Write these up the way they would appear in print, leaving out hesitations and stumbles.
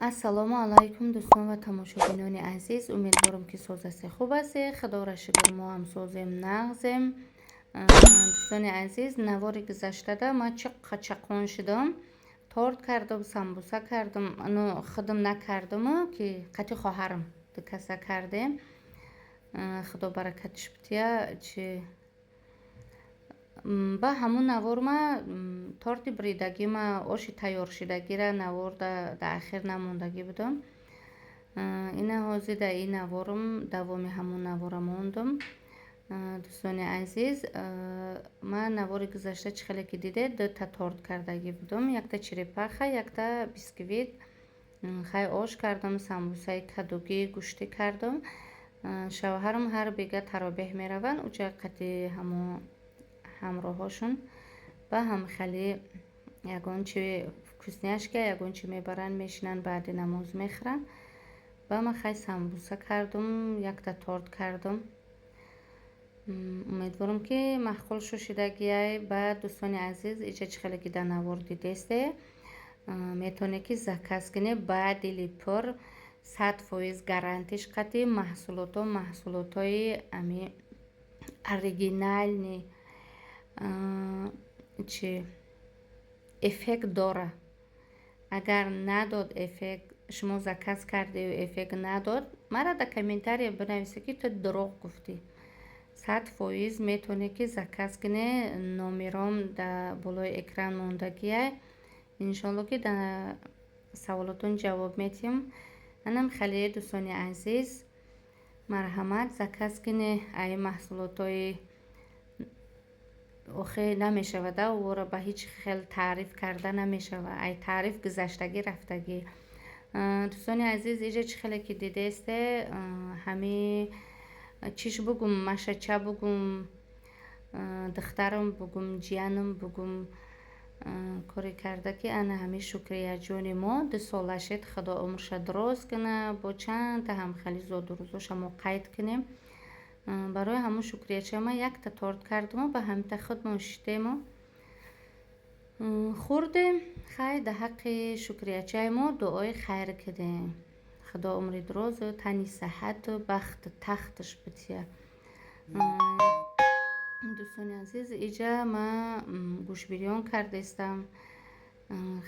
Ассалому алайкум, дӯстон ва тамошобинони азиз. Умедворам, ки соз ҳастед, хуб ҳастед. Худоро шукр, мо ҳам созем, нағзем. Дӯстони азиз, навори гузаштада ман чӣ қачақон шудам. Торт кардам, самбуса кардам. Ну, худам накардаму, ки қати хоҳарам дукаса кардем. Худо баракатиш бития. Чи ба ҳамун навор ма торти бридагима, оши тайёршидагира навор да ахир намондагӣ будам. Ина ҳозир да ин наворам давоми ҳамун навора мондум. Дӯстони азиз, ман навори гузашта, чӣ хеле ки дидед, дута торт кардагӣ будам: якта черепаха, якта бисквит. Хай, ош кардам, самбусаи кадугӣ гӯштӣ кардам. Шавҳарам ҳар бега таробеҳ мераванд, уҷа қати ҳамон ҳамроҳошон ба ҳамхелӣ ягон чи вкусняшка, ягон чи мебаранд, мешинанд, баъди намоз мехӯранд. Ба ман хай самбуса кардум, якта торт кардум. Умедворам, ки маъқул шудагиай. Ба дӯстони азиз, иҷа чӣ хеле ки дар навор дидесте, метавонед, ки заказ кунед ба дили пур, 100% гарантиш қати. Маҳсулото маҳсулотҳои ами оригинальный, чи эффект дора. Агар надод эффект, шумо заказ кардею эффект надод, мара дар комментария бинависед, ки ту дурӯғ гуфтӣ. 100% метавонед, ки заказ кунед. Номером дар болои экран мондагиай. Иншоалло, ки дар саволотон ҷавоб медиҳем. Анам хеле, дӯстони азиз, марҳамат, заказ кунед. Ай маҳсулотҳои охе намешавад, ора ба ҳеҷ хел таъриф карда намешавад, ай таъриф гузаштагӣ рафтагӣ. Дӯстони азиз, иҷа чӣ хеле ки дидесте, ҳами чиш бугум, машача бугум, духтарам бугум, ҷиянам бугум, коре карда, ки ана ҳами Шукрияҷони мо 2 сола шед. Худо умрша дароз куна, бо чандта ҳамхели зодрӯзоша мо қайд кунем. Барои ҳамун Шукрияча ма якта торт кардаму ба ҳамита худмон шиштему хӯрдем. Хай, дар ҳаққи Шукриячаи мо дуои хайр кардем. Худо умри дарозу тани саҳату бахту тахташ бития. Дӯстони азиз, иҷа ма гӯшбирён кардестам.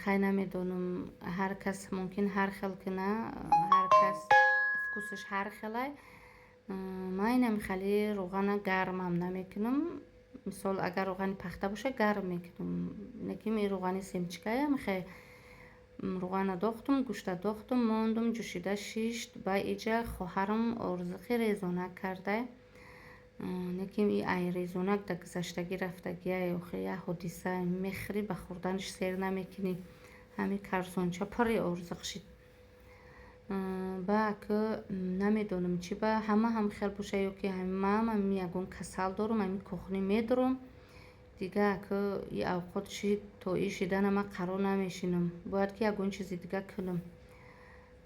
Хай, намедонам, ҳар кас мумкин ҳар хел куна, ҳар кас вкусаш ҳар хелай. Ман инами хеле равғана гармам намекунам. Мисол, агар равғани пахта боша, гарм мекунам, лекин ин равғани семечкаям. Хе, равғана дохтум, гӯшта дохтум, мондум, ҷӯшида шишт. Ба иҷа хоҳарам орзиқи резонак карда, лекин и ай резонак да гузаштагӣ рафтагиай. Охи, як ҳодиса мехӯрӣ, ба хӯрданаш сер намекунӣ. Ҳами карсонча пурри орзиқ шид. Ба ака, намедонам, чӣ ба ҳама ҳам хел боша ё ки маам ҳами ягон касал дорум, ҳами кухни медурам. Дига ака, и авқот шид, то и шидана ман қарор намешинам, бояд ки ягон чизи дига кунам.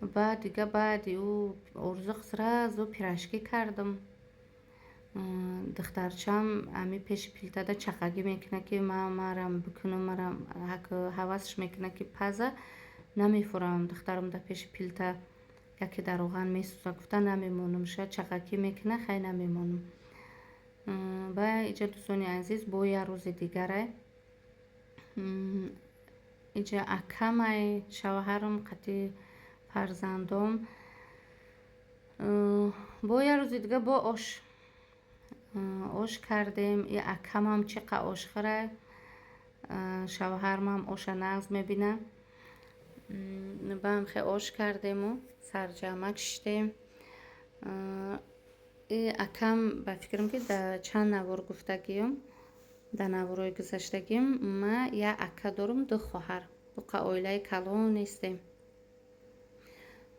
Баъд дига, баъди ӯ орзиқ, сразу пирожки кардам. Духтарчам ҳами пеши плитада чақагӣ мекунад, ки ман марам бикунам, марам ҳавасш мекунад, ки паза. Намефурам, духтарам дар пеши плита яке дар равған месӯза гуфта, намемонам. Шояд чақакӣ мекунад, хай, намемонам. Ба иҷа, дӯстони азиз, бо як рӯзи дигаре иҷа акамай, шавҳарам қати фарзандом. Бо як рӯзи дига бо ош кардем. И акамам чӣ қа ош хӯра, шавҳармам оша нағз мебина. Баам хе ош кардему сарҷамак шиштем. И акам, ба фикрам, ки дар чанд навор гуфтагиём, дар наворҳои гузаштагиам, ма як ака дорум, ду хоҳар, буқа оилаи калон нестем.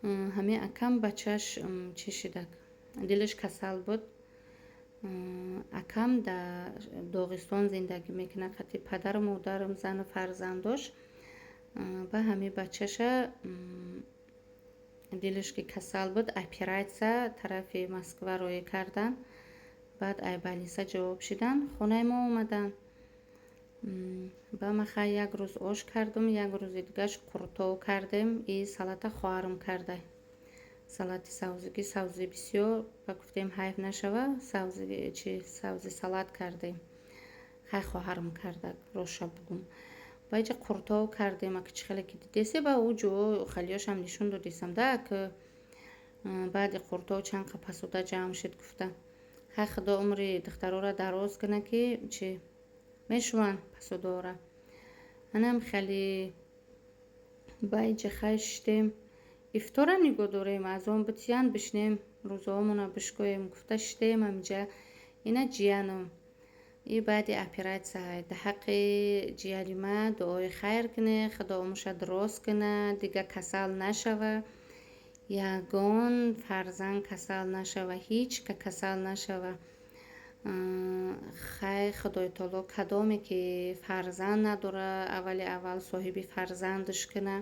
Ҳамин акам бачааш чӣ шидак, дилаш касал буд. Акам дар Доғистон зиндагӣ мекунад қати падару модарам, зану фарзандош. Ба ҳамин бачаша дилаш ки касал буд, оператсия тарафи Москва роҳӣ карданд. Баъд ай больница ҷавоб шидан, хонаи мо омаданд. Ба ма хай як рӯз ош кардум, як рӯзи дигаш қурутов кардем. И салата хоҳарам карда, салати савзигӣ, савзи бисёр. Ба гуфтем, ҳайф нашава, савзи чи, савзи салат кардем. Хай, хоҳарам карда, роша бугум. Ба иҷа қурутов кардем, аки чӣ хеле ки дидесе, ба ӯ ҷо халиёшам нишон додисам да, ки баъди қурутов чанд қа посуда ҷамъ шуд гуфта. Хай, Худо умри духтарора дароз куна, ки чи мешуванд посудора. Анам хеле ба иҷа хай шиштем, ифтора нигоҳ дорем, аз он битиян бишнем, рӯзаҳомона бишкоем гуфта шиштем ҳаминҷа. Ина ҷияном и баъди оператсия. Да ҳаққи ҷияни ма дуои хайр куне, Худо умрша дуроз куна, дига касал нашава, ягон фарзанд касал нашава, ҳеҷ ка касал нашава. Хай, Худои таоло кадоме ки фарзанд надора, аввали аввал соҳиби фарзандаш куна.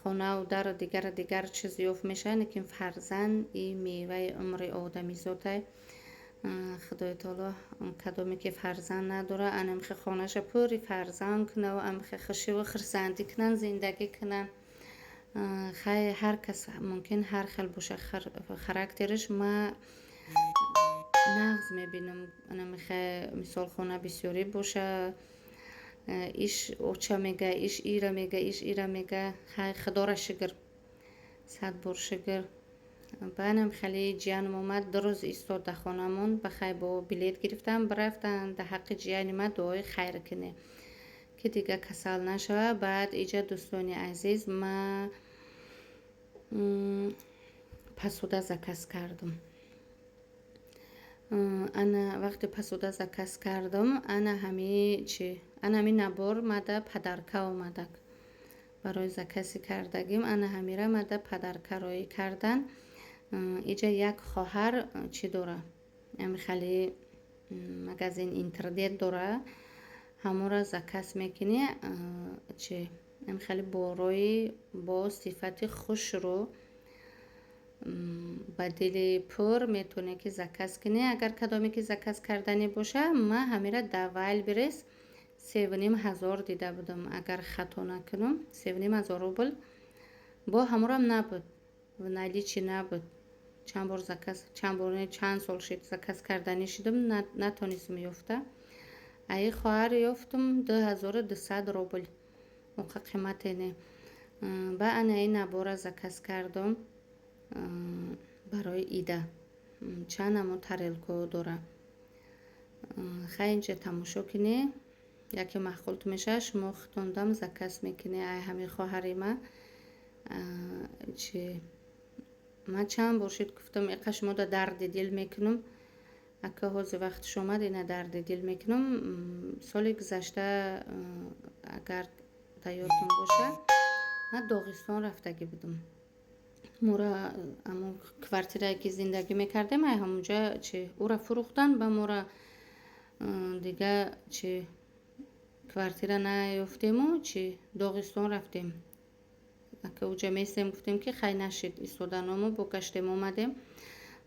Хонаву дару дигару дигар чиз ёфт мешавад, лекин фарзанд и меваи умри одамизодай. Худои таоло кадоме ки фарзанд надора, анамхе хонаша пури фарзанд кунаву амхе хушиву хурсандӣ кунанд, зиндагӣ кунанд. Хай, ҳар кас мумкин ҳар хел боша характераш. Ма нағз мебинам, анамихе мисол, хона бисёрӣ боша, иш оча мега, иш ира мега, иш ира мега. Хай, Худора шукр, сад бор шукр. Баъдам хеле ҷияном омад, 2 рӯз истод дар хонамон. Ба хай, бо билет гирифтам, бирафтанд. Дар ҳаққи ҷияни ман дуои хайр кунед, ки дига касал нашавад. Баъд иҷа, дӯстони азиз, ма посуда заказ кардам. Ана вақте посуда заказ кардам, ана ҳами чи, ана ҳами набор мада подарка омадак. Барои закази кардагим ана ҳамира мада подарка роӣ кардан. Иҷа як хоҳар чӣ дора, ами хеле магазин интернет дора, ҳамонро заказ мекунӣ, чи, ами хеле борои бо сифати хушрӯ, ба дили пур метавонӣ ки заказ кунӣ. Агар кадоме ки заказ карданӣ боша, ман ҳамира дар Вайлдберриз 3500 дида будам, агар хато накунам, 3500 рубл. Бо ҳамонам набуд, в наличии набуд. Чанд бор заказ, чанд бор, чанд сол шид, заказ карданӣ шудам, натонистам ёфта. Аи хоҳар ёфтум 2200 рубл, оқа қимате не. Ба ана ин набора заказ кардам барои ида. Чанд намо тарелко дора. Хай, инҷа тамошо кунед, яке маъқулту мешавад, шумо худтондам заказ мекунед. Ай ҳамин хоҳари ма чи, ман чанд бор шуд гуфтам, иқа шумода дарди дил мекунам, ака ҳозир вақташ омад, ина дарди дил мекунам. Соли гузашта, агар дар ёдтон бошад, ман Доғистон рафтагӣ будам. Мора ҳамон квартирае ки зиндагӣ мекардем, ай ҳамонҷа чи ӯра фурӯхтанд, ба мора дига чи квартира наёфтему чи Доғистон рафтем. Ака уҷа местем, гуфтем, ки хай, нашид истоданому, бо гаштем, омадем.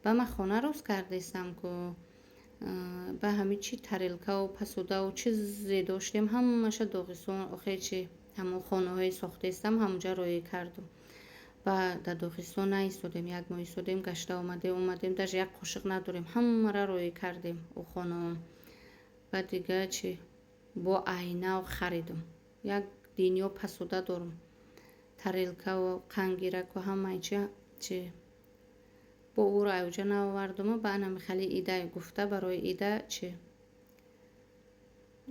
Ба ман хона рост кардестам ку, ба ҳами чи тарелкаву посудаву чизе доштем, ҳамаша Доғистон, охе чи ҳамон хонаҳое сохтаистам, ҳамонҷа роӣ кардум. Ба дар Доғистон наистодем, як моҳ истодем, гашта омадем, омадем, даже як қошиқ надорем, ҳамаро роӣ кардем ӯ хонаом. Баъд дига чи бо айнав харидум, як дунё посуда дорум, тарелкаву қандгираку ҳамаи чи чи бо ӯро айуҷа наовардуму. Ба анами хеле ида гуфта, барои ида чи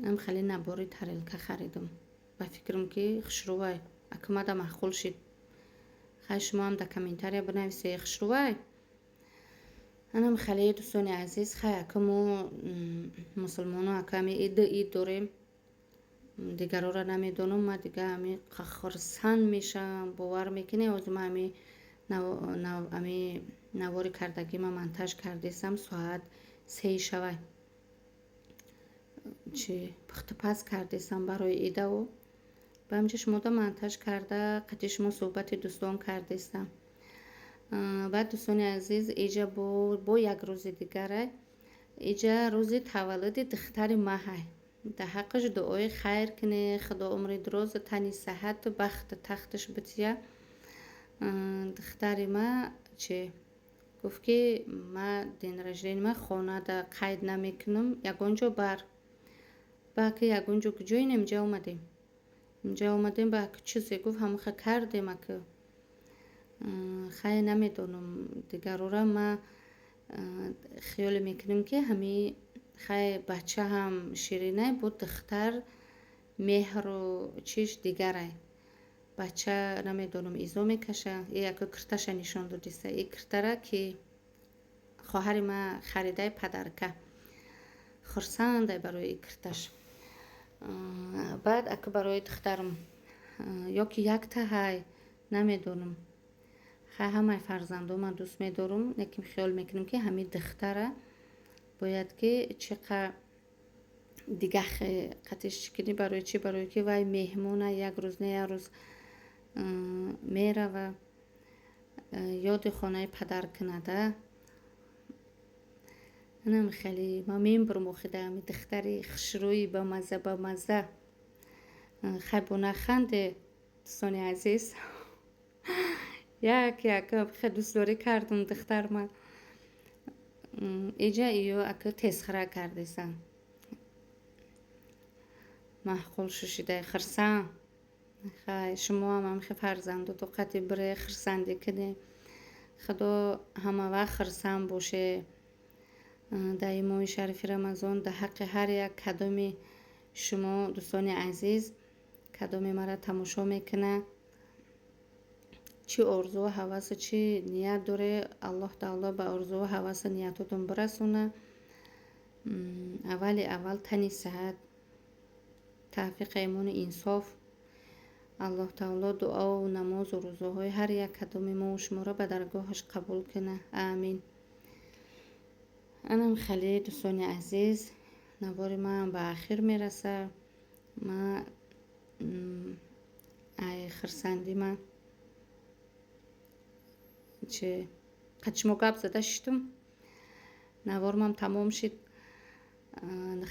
ам хеле набори тарелка харидум. Ба фикрам, ки хушрӯвай, акмада маъқул шид. Хай, шумоам дар комментария бинависед, хушрӯвай. Анам хеле, дӯстони азиз, хай, ака мо мусулмоно ака ами иду ид дорем, дигарора намедонам. Ма дига ами хурсанд мешавам, бовар мекунед, ҳозир ма ами навори кардагима монтаж кардесам, соат 3 шавай, чи пухтупаз кардесам барои идаву. Ба ҳаминҷа шумода монтаж карда, қати шумо суҳбати дӯстон кардестам. Баъд, дӯстони азиз, иҷа бо як рӯзи дигарай, иҷа рӯзи таваллуди духтари маҳай. Дар ҳаққаш дуои хайр куне, Худо умри дарозу тани саҳату бахту тахташ бития. Духтари ма чи гуфт, ки ма день рождения ма хонада қайд намекунам, ягон ҷо бар. Ба ки ягон ҷо куҷо инем, инҷа омадем. Инҷа омадем, ба чизе гуфт, ҳамаха кардем ака. Хай, намедонам, дигарора ма хиёле мекунем, ки ҳами хай бача ҳам ширинай, бо духтар меҳру чиш дигарай. Бача намедонам, изо мекаша. И яко кирташа нишон додиса. И киртара ки хоҳари ма харидай, подарка. Хурсандай барои и кирташ. Баъд ака барои духтарам ё ки якта ҳай, намедонам. Хай, ҳамаи фарзандо ман дӯст медорам, лекин хиёл мекунам, ки ҳамин духтара бояд ки чӣ қа дига қатиш чӣ кунӣ. Барои чӣ? Барое ки вай меҳмона, як рӯз не як рӯз мерава, ёди хонаи падар кунада. Инам хеле ман мембурам охида ҳами духтари хушрӯи бамазза бамазза. Хай, бо наханде, дӯстони азиз, як як хе дӯстдорӣ кардам духтарма. Иҷа иё ака тезхира кардесан. Маъқул шушидай, хирсан. Хай, шумоам ҳамихе фарзандото қати бире, хирсандӣ кунед. Худо ҳамавақт хирсанд боше. Дар ин моҳи шарифи Рамазон дар ҳаққи ҳар як кадоми шумо, дӯстони азиз, кадоме маро тамошо мекунад, чӣ орзуу ҳавасу чӣ ният доре, Аллоҳ таоло ба орзуу ҳавасу ниятотон бирасона. Аввали аввал тани сиҳат, тавфиқи имону инсоф. Аллоҳ таоло дуову намозу рӯзаҳои ҳар як кадоми мову шуморо ба даргоҳаш қабул кунад. Амин. Анам хеле, дӯстони азиз, навори ман ба ахир мерасад. Ма ай хирсандӣ ма чи қад шумо гап зада шиштум, навормам тамом шид.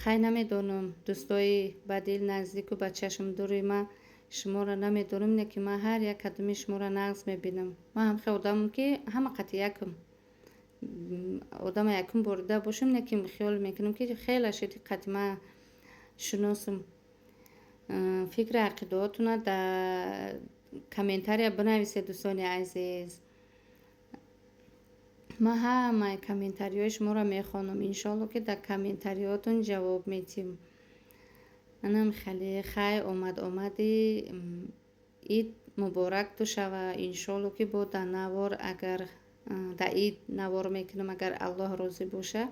Хай, намедонам, дӯстои ба дил наздику ба чашм дури ма, шуморо намедонам, не ки ман ҳар як кадоми шуморо нағз мебинам. Ман ҳам хел одамам, ки ҳама қати якм. Одама якум борида бошам, не ки хиёл мекунам, ки хеле шиди қати ман шиносам. Фикри ақидаотона дар комментария бинависед, дӯстони азиз. Ман ҳамаи комментариҳои шуморо мехонам, иншоалло, ки дар комментариҳотон ҷавоб медиҳем. Анам хеле хай, омад омади ид муборак ту шава. Иншоалло, ки бо дар навор, агар дар ид навор мекунам, агар Аллоҳ розӣ боша,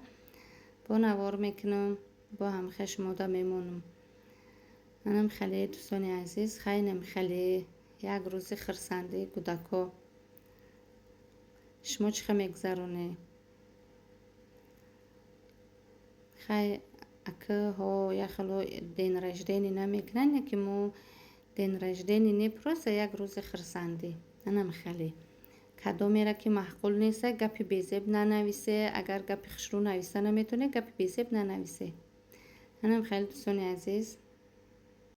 бо навор мекунам, бо ҳамхе шумода мемонам. Анам хеле, дӯстони азиз, хайнам хеле як рӯзи хирсандии кӯдакҳо. Шумо чӣ хел мегузаронед? Хай, акаҳо як хело день рождения намекунанд, не ки мо день рождения не, просто як рӯзи хирсандӣ. Анам хеле. Кадомеро ки маъқул неста, гапи безеб нанависе. Агар гапи хушрӯ нависта наметавонед, гапи безеб нанависе. Анам хеле, дӯстони азиз.